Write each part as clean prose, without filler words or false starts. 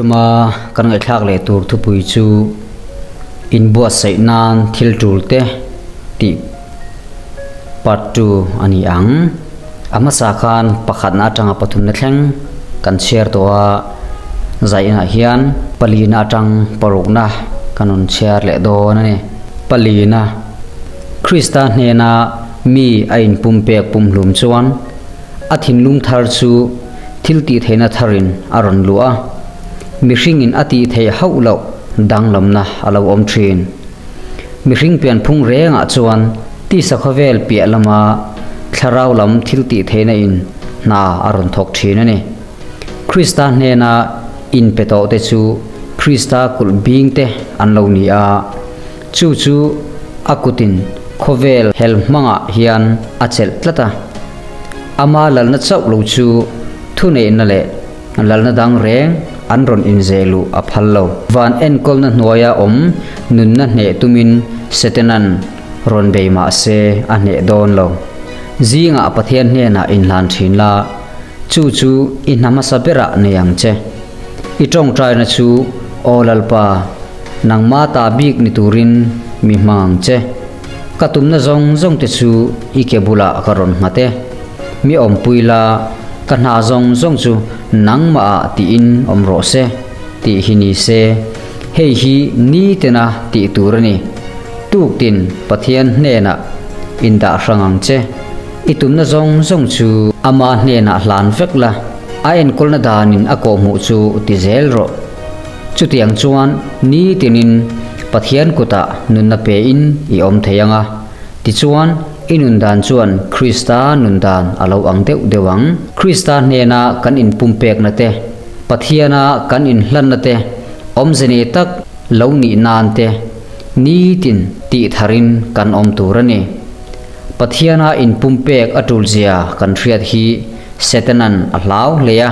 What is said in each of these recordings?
Tuma kan ngaihthlak leh tur thupui chu inbuatsaih nan thil tul te tih part 2 a ni ang. A hmasa khan pakhatna atanga pathumna thleng kan chhiar tawh a, zainah hian palina atang parukna kan rawn chhiar leh dawn a ni. Palina, Krista hnena mi a inpumpek pumhlum chuan a thinlung thar chu thil tih theihna tharin a rawn luah a, mihringin a tih theih hauh loh danglamna a lo awm thin. Mihring pianphung rengah chuan tisa khawvel piah lama thlarau lam thil tih theihna in hna a rawn thawk thin a ni. Krista hnena inpe tawh te chu Krista kulh bing te an lo ni a, chu chu a kutin khawvel hel hmangah hian a chelh tlat a. Ama lalna chauh lo chu thuneihna leh Lalna dang reng an rawn inzeh luh a phal lo. Van enkawlna hnuaia awm nunna hneh tumin Setanan rawn bei mah se a hneh dawn lo. Zingah Pathian hnenah inhlan thin la, chu chu i hna hmasa berah nei ang che. I tawngtaina chu, Aw Lalpa, nangma ta bik ni turin mi hmang ang che. Ka tumna zawng zawng te chu i ke bulah ka rawn nghat e. Mi awmpui la, ka hna zawng zawng chu nangmah ah tiin awm rawh se, tih hi ni se, hei hi nitena tih tur a ni. Tuktin Pathian hnenah indah hrang ang che. I tumna zawng zawng chu ama hnenah hlan vek la, a enkawlna danin a kawhhmuh chu ti zel rawh. Chutiang chuan nitinin Pathian kutah nunna pein i awm thei ang a. Tichuan, i nun dan chuan Krista nun dan a lo ang deuh deuh ang. Krista hnena kan inpumpekna te, Pathiana kan inhlanna te, awmze nei tak lo nih nan te, nitin tih tharin kan awm tur a ni. Pathiana inpumpek a tulzia kan hriat hi Setanan a hlau hle a.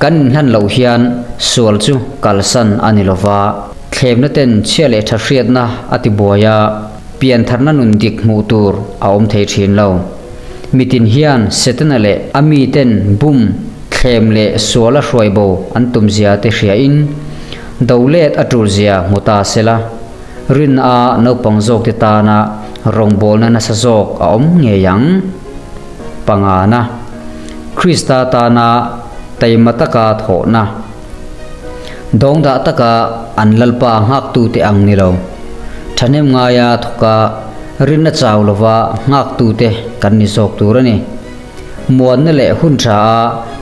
Kan inhlan loh hian sual chu kalsan a ni lova, thlemna ten chhia leh tha hriatna a tibuai a. Piantharna nun dik hmuh tur a awm thei thin lo. Mitin hian Setana leh a miten bum, thlem leh suala hruai bo an tum zia te hria in, do let a tul zia hmu ta se la, rinna a naupang zawk te tana rawngbawlna nasa zawk a awm ngei ang. Pangana, Krista tana taima taka thawhna. Dawngdah taka an Lalpa nghaktute ang ni lo. Thahnem ngaia thawka rinna chau lova nghaktute kan ni zawk tur a ni. Muanna leh hun tha a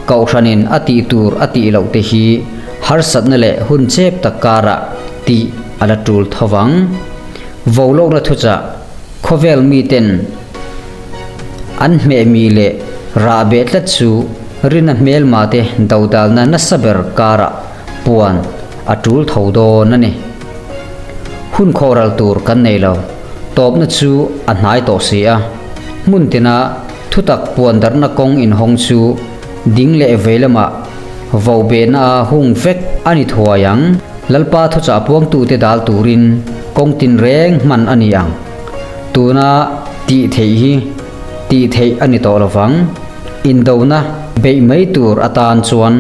Kohhranin a tih tur a tih loh te hi harsatna leh hun chep tak karah tih a la tul tho vang. Volawkna thuchah khawvel miten An hmehmi leh rah beh tlat chu rina hmelma te dodalna nasa ber karah puan a tul tho dawn a ni. Hun khawhral tur kan nei lo, tawpna chu a hnai tawh si a. Hmun tina thutak puan darhna kawng inhawng chu ding leh vei lamah vo behna a hung vek a ni thuai ang. Lalpa thuchah puangtute dal turin kawng tinreng hman a ni ang. Tuna tih theih hi tih theih a ni tawh lovang. Indona beih mai tur atan chuan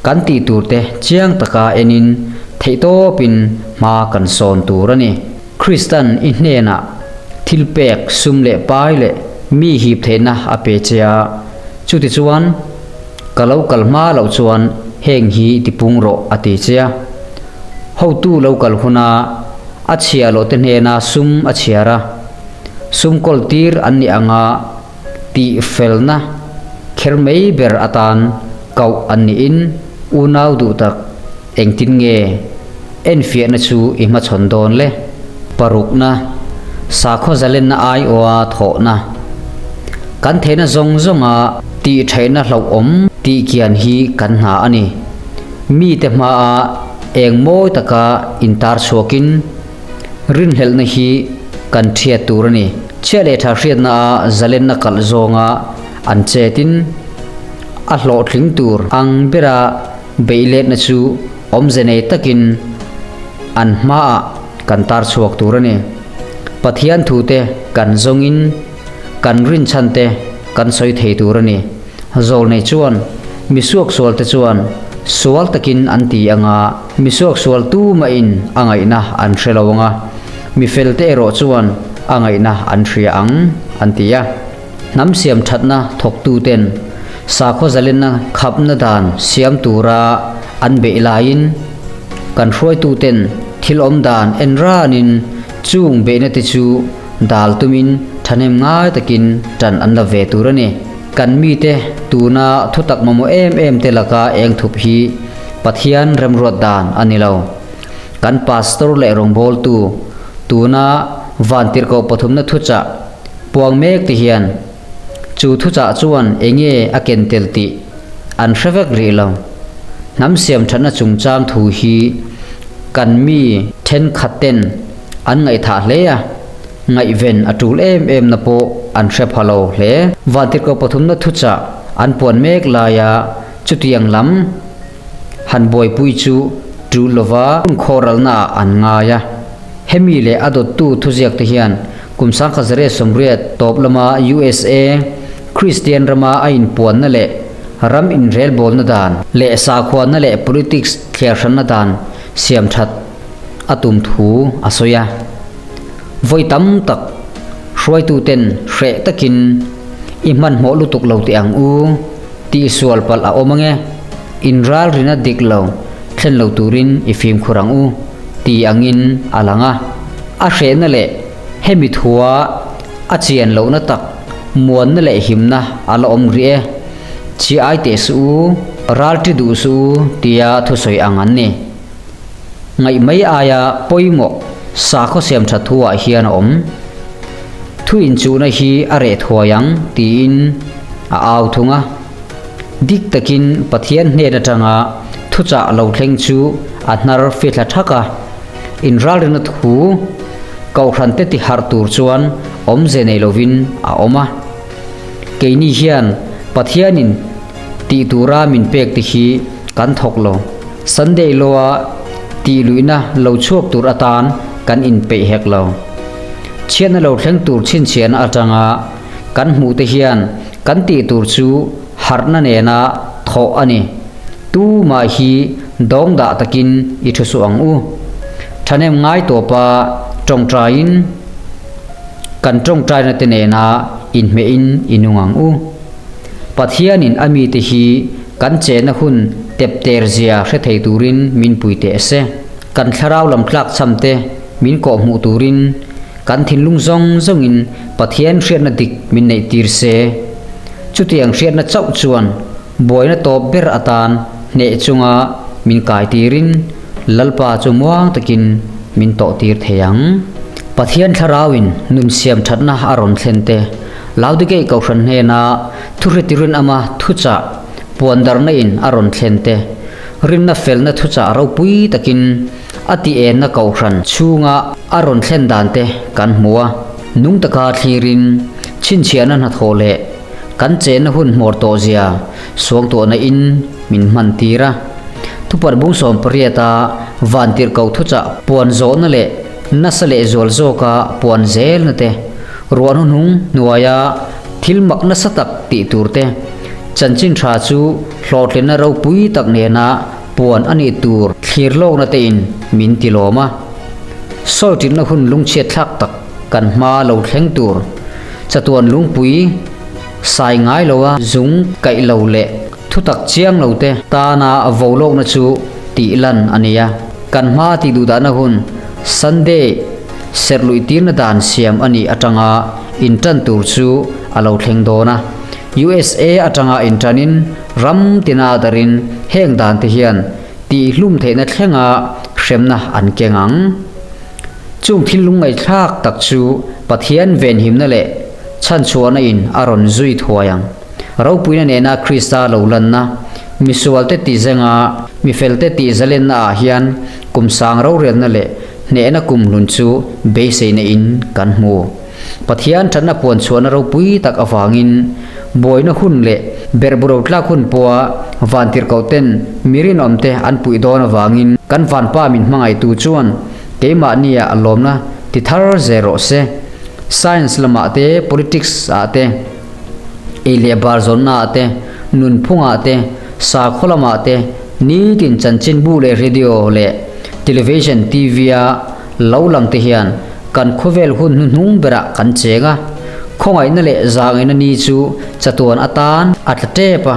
kan tih turte chiang taka enin theihtawpin hma kan sawn tur a ni. Kristan i hnenah thil pek sum leh pai leh mi hip theihna a pe che a, chutichuan ka lo kal hma loh chuan heng hi tipung rawh a ti che a. Hotu lo kal huna A chhia loh te hnena sum a chhiar a, sum kawl tir an nih anga tih felna kher mai ber atan koh an niin unau duh tak engtin nge enfiahna chu i hmachhawn dawn le? Parukna, sakhaw zalenna aiawha thawhna, kan theihna zawng zawnga tih theihna hlauhawm tih kian hi kan hna a ni. Mite hmaa eng mawi taka intar chhuakin rinhlelhna hi kan thiat tur a ni. Chhia leh tha hriatnaa zalenna kalh zawnga an chetin a hlawhtling tur ang bera beih letna chu awmze nei takin an hmaah kan tar chhuak tur a ni. Pathian thute kan zawngin kan rinchhante kan sawi thei tur a ni. Zawlnei chuan, Mi suaksualte chuan Sual takin an ti ang a, mi suaksual tumahin a ngaihna an hre lo ang a, mi felte erawh chuan a ngaihna an hria ang, an ti a. Hnam siam thatna thawktuten sakhaw zalenna khapna dan siam tura an beih laiin kan hruaituten thil awm dan en ranin chung beihna te chu dal tumin thahnem ngai takin tan an la ve tur a ni. Kan mite tuna thutak mamawh em em te laka eng thup hi Pathian remruat dan a ni lo. Kan pastor leh rawngbawltu tuna vantirhkoh pathumna thuchah Puang mek ti hian chu thuchah chuan enge a ken tel tih an hre vek rih lo. Hnam siam thatna chungchang thu hi kan mi thenkhat ten an ngaihthah hle a, ngaihven a tul em em na pawh an hre pha lo hle. Vantirhkoh pathumna thuchah an puan mek laia chutiang lam han buaipui chu tul lova hun khawralnaah an ngai a. Hemi leh a dawttu thuziak te hian kum 1980 tawp lama USA Kristian rama a inpuanna leh ram inrelbawlna dan leh sakhuana leh politics thliarhranna dan siam that a tum thu a sawi a. Vawi tam tak hruaituten hreh takin i hmanhmawh lutuk lo teh ang u tih sual palh a awm ange, inralrina dik lo thlen lo turin i fimkhur ang u. Ti angin a lang a, a hrehna leh hemi thua a chian lohna tak muanna leh himna a la awm rih e. Chi ai teh suh u, ral ṭi duh suh u tia thusawi ang an ni. Ngaih mai aia pawimawh sakhaw siam ṭhat thuah hian a awm. Thu inchuhna hi a reh thuai ang tiin a au thung a. Dik takin Pathian hnen atanga thuchah lo thleng chu a hnar fithla thak a, inralrina thu Kohhrante ti harh tur chuan awmze nei lovin a awm a. Keini hian Pathianin tih tura min pek te hi kan thawk lo. Sunday law-a tih luihna lo chhuak tur atan kan inpeih hek lo. Chhiatna lo thleng tur chhinchhiahna atanga kan hmuh te hian Kan tih tur chu harhna nena thawh a ni. Tumah hi dawng dah takin i thu suh ang u. Thahnem ngai tawpa tawngtaiin kan tawngtaina te nena inhmehin i nung ang u. Pathianin a mite hi kan chenna hun tepter zia hre thei turin min pui teh se. Kan thlarau lam tlakchham te min kawhhmuh turin Kan thinlung zawng zawngin Pathian hriatna dik min neihtir se. Chutiang hriatna chauh chuan buaina tawp ber atan hneh chunga min kaitirin Lalpa chu muang takin min tawhtir thei ang. Pathian Thlarauin nun siam thatna a rawn thlen te, Laodikeih Kohhran hnena thuhretirin ama thuchah puandarna in a rawn thlen te, rinna felna thuchah ropui takin A ti enna kohhran chhunga a rawn thlen dan te kan hmu a, nung taka thlirin chhinchhiahna hnathawh leh kan chenna hun hmawr tawh zia suangtuahna in min hman tir a. Thupat bung 18 a vantirhkoh thuchah puan zawhna leh nasa leh zual zawka puan zelna te, ruah hnuhnung hnuaia thil mak nasa tak tih tur te, chanchin tha chu hlawhtlinna ropui tak nena Puan a nih tur thlir lawkna te in min ti lawm a, sawi ṭinna hun lungchhiat thlak tak kan hma lo thleng tur chatuan lungpui sai ngai lo a zung kaih lo leh thutak chiang lo te tana vo lawkna chu tih lan a ni a, kan hma tih duhdahna hun Sunday serh luih tirna dan siam a nih aṭanga inṭan tur chu a lo thleng dawn a, USA aṭanga inṭanin Ram tina darin heng dan te hian tihhlum theihna thlenga hremna an keng ang. Chung thil lungngaihthlak tak chu Pathian venhimna leh chhanchhuahna in a rawn zui thuai ang. Ropuina nena Krista lo lanna, misualte tihzenga mifelte tihzalenna ah hian kum sang rorelna leh hnehna kum hlun chu beiseina in kan hmu. Pathian thatna puan chhuahna ropui tak avangin buaina hun leh berhburo tlak hun pawha vantirhkoh ten mi rinawmte an puih dawn avangin kan vanpa min hmangaihtu chuan keimahnia a lawmna ti thar zel rawh se. Science lamah te, politics ah te, ei leh bar zawnna ah te, nunphungah te, sakhaw lamah te, Nitin chanchinbu leh radio leh television, TV, a lo lang te hian kan khawvel hun hnuhnung berah kan cheng a. Khawngaihna leh zahngaihna ni chu chatuan atan a tla tep a,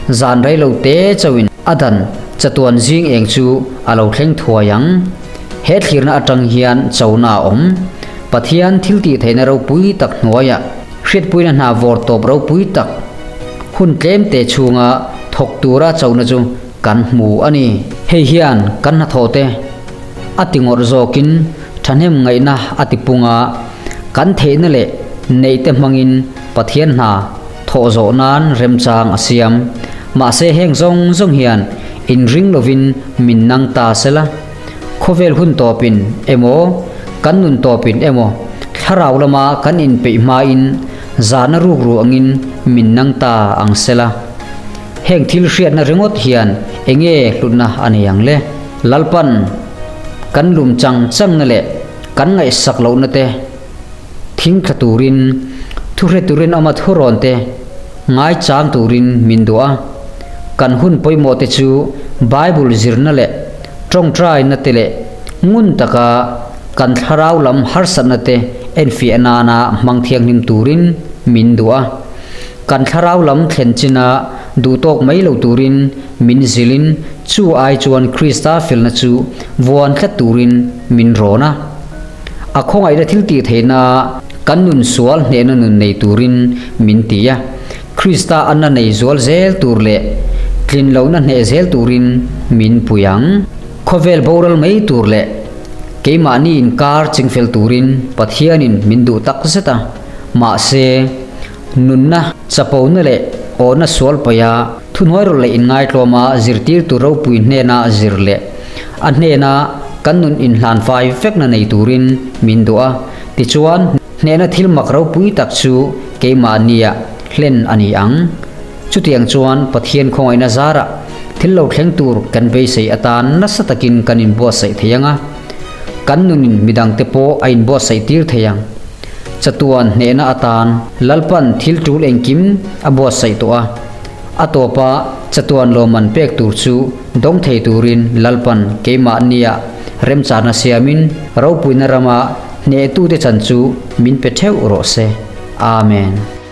zan rei lo te chauhin a dan chatuan zing eng chu a lo thleng thuai ang. He thlirna atang hian chona a awm. Pathian thil tih theihna ropui tak hnuaiah hriatpuina hna vawr tawp ropui tak hun tlem te chhunga thawk tura chona chu kan hmu a ni. Hei hian kan hnathawh te a ti ngawrh zawkin thahnem ngaihna a ti pung a, kan theihna leh neih te hmangin Pathian hna thawh zawh nan remchang a siam. Mahse heng zawng zawng hian inring lovin min nang ta sela. Khawvel hun tawpin emaw, kan nun tawpin emaw, thlarau lama kan inpeih hmain zahna rukru angin min nang ta ang sela. Heng thil hriatna ringawt hian enge hlutna a nei ang le? Lalpan kan lum chang changna leh kan ngaihsak lohna te thing thla turin, thuhre turin ama thurawn te ngaichang turin min duh a. Kan hun pawimawh te chu Bible zirna leh Tawngtaina te leh ngun taka kan thlarau lam harsatna te enfiah nana hmang thianghlim turin min duh a. Kan thlarau lam thlen china duhtawk mai lo turin min zilhin chu ai chuan Krista felna chu vuan tlat turin min rawn a. A khawngaihna thil tih theihna kan nun sual hnehna nun nei turin min ti a. Krista anna nei zual zel tur leh tlin lohna hneh zel turin min pui ang. Khawvel boral mai tur leh keimahni inkar chingfel turin Pathianin min duh tak zet a. Mahse, nunna, chapona leh awhna sual paih a, thuhnuairawlh leh inngaitlawma zirtirtu ropui hnena zir leh a hnena kan nun inhlanfai vekna nei turin min duh a. Tichuan, Hnehna thil mak ropui tak chu keimahnia hlen a ni ang. Chutiang chuan Pathian khawngaihna zarah thil lo thleng tur kan beisei atan nasa takin kan inbuatsaih thei ang a, kan nunin midangte pawh a inbuatsaih tir thei ang. Chatuan hnehna atan Lalpan thil tul engkim a buatsaih tawh a, a tawpa chatuan lawmman pek tur chu dawng thei turin Lalpan keimahnia remchana siamin ropuina rama Hnehtute chan chu min pe theuh rawh se. Amen.